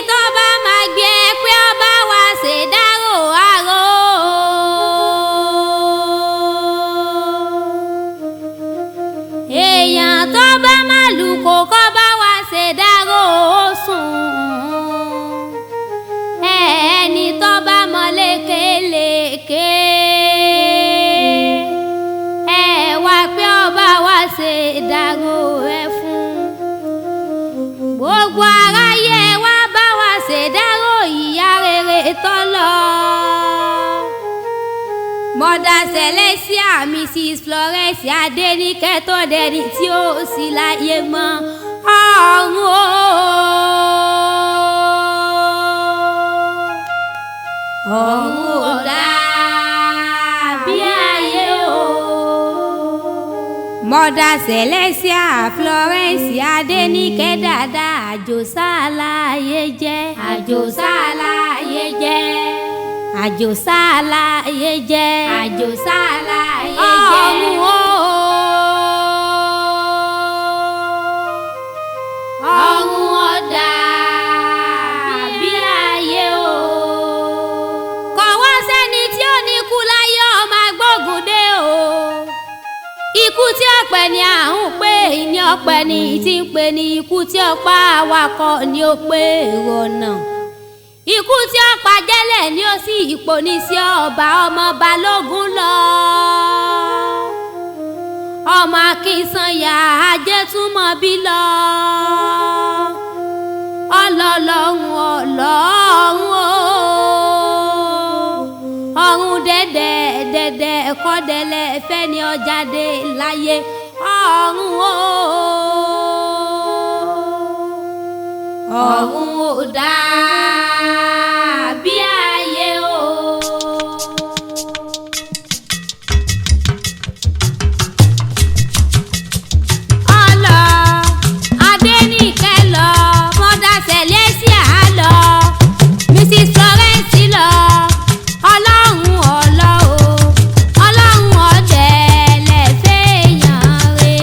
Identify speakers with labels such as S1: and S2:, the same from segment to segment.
S1: tó bá máa gbé ẹ pé ọba wa ṣèdárò àrò. Èèyàn tó bá máa lù kó kọ́ bá wa ṣèdárò ó sùn. Ẹni tó bá mọ lékelèké ẹ wá pé ọba wa ṣèdárò ẹ fún. Gbogbo aráyé wá bá wa ṣèdárò ìyá rere tó lọ. Mother Celestia Mrs. Florence Adéníkẹ́ tó dẹni tí ó sì láyé mọ́ ọ̀run o. Ọ̀run ò dàbí ayé o. Mother Celestia Florence Adéníkẹ́ dàda àjòsálàyé jẹ́. Àjòsálàyé jẹ́. Àjòsálàyé jẹ́. Àjòsálàyé jẹ́. Ọ̀run o. Ọ̀run ò dàbí ayé o. Kò wá sẹ́ni tí ó ní kú láyé ọmọ agbógun dé o. Ikú tí ọ̀pẹ ni à ń pè ní ọ̀pẹ ni tí ń pè ní ikú tí ọ̀pá awakọ̀ ni ó pé èrò ọ̀nà. Ikú tí ọ̀pá jẹ́lẹ̀ ni ó sì ipò ní sí ọba ọmọ Balógun lọ. Ọmọ Akínsànyà Ajétúmọ̀bí lọ. Ọlọ́lọ́run ọlọ́run o. Ọ̀run dẹ́dẹ́ dẹ́dẹ́ kọ́dẹ́lẹ̀ fẹ́ni ọ̀jáde láyé ọ̀run o. Ọ̀run ò dàbí ayé o. Ọlọ Adéníkẹ́ lọ, Mother Celestia lọ, Mrs. Florence lọ, Ọlọ́run ọlọ́ o, Ọlọ́run ọ̀dẹ̀lẹ̀ fẹ́yàn re.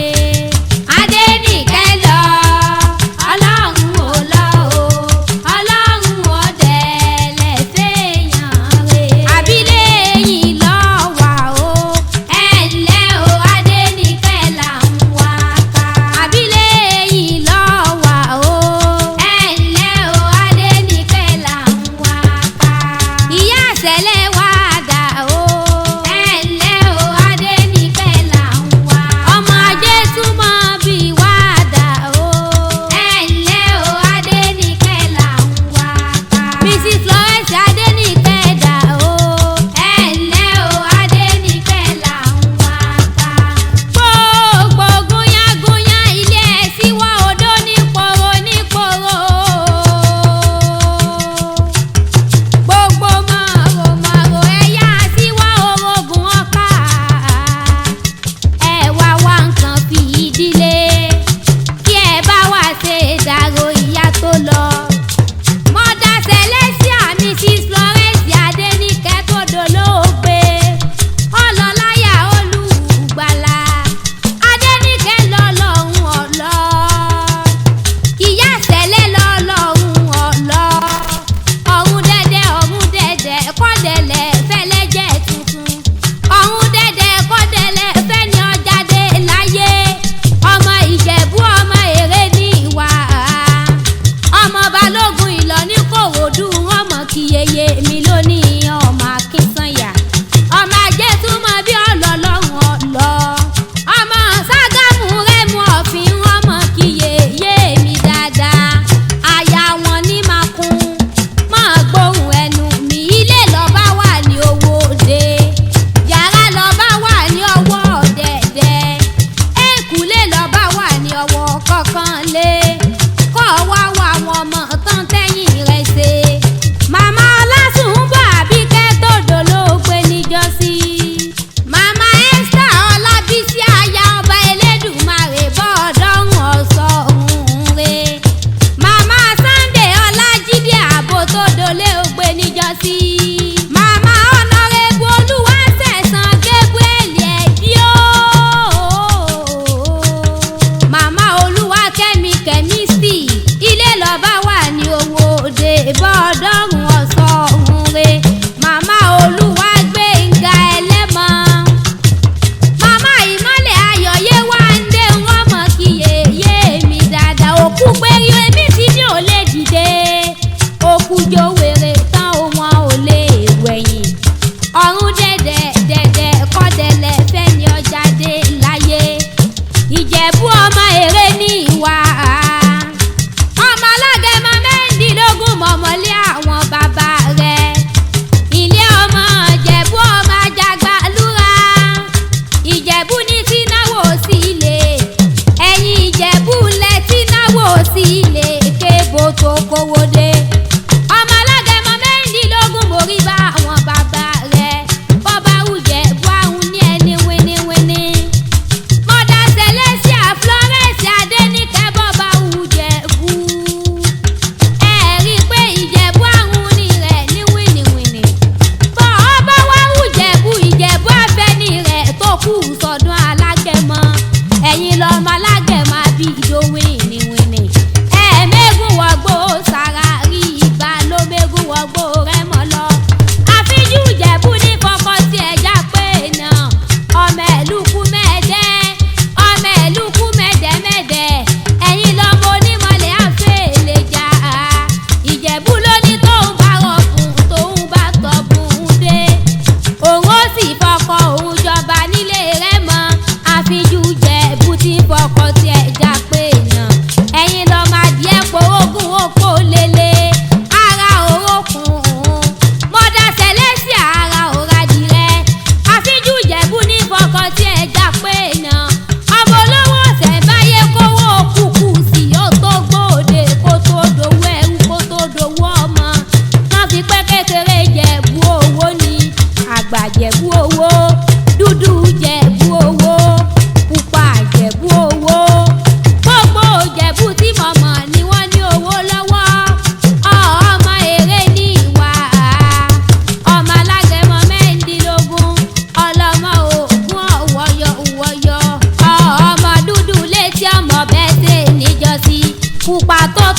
S1: Adéníkẹ́ lọ, Ọlọ́run ọlọ́ o, Ọlọ́run ọ̀dẹ̀lẹ̀.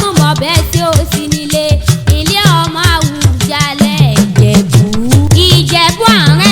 S1: tún mọ̀ bẹ́ẹ̀ tí ó sì nílé ilé ọmọ Àwùjalẹ̀ Ìjẹ̀bú. Ìjẹ̀bú àrùn.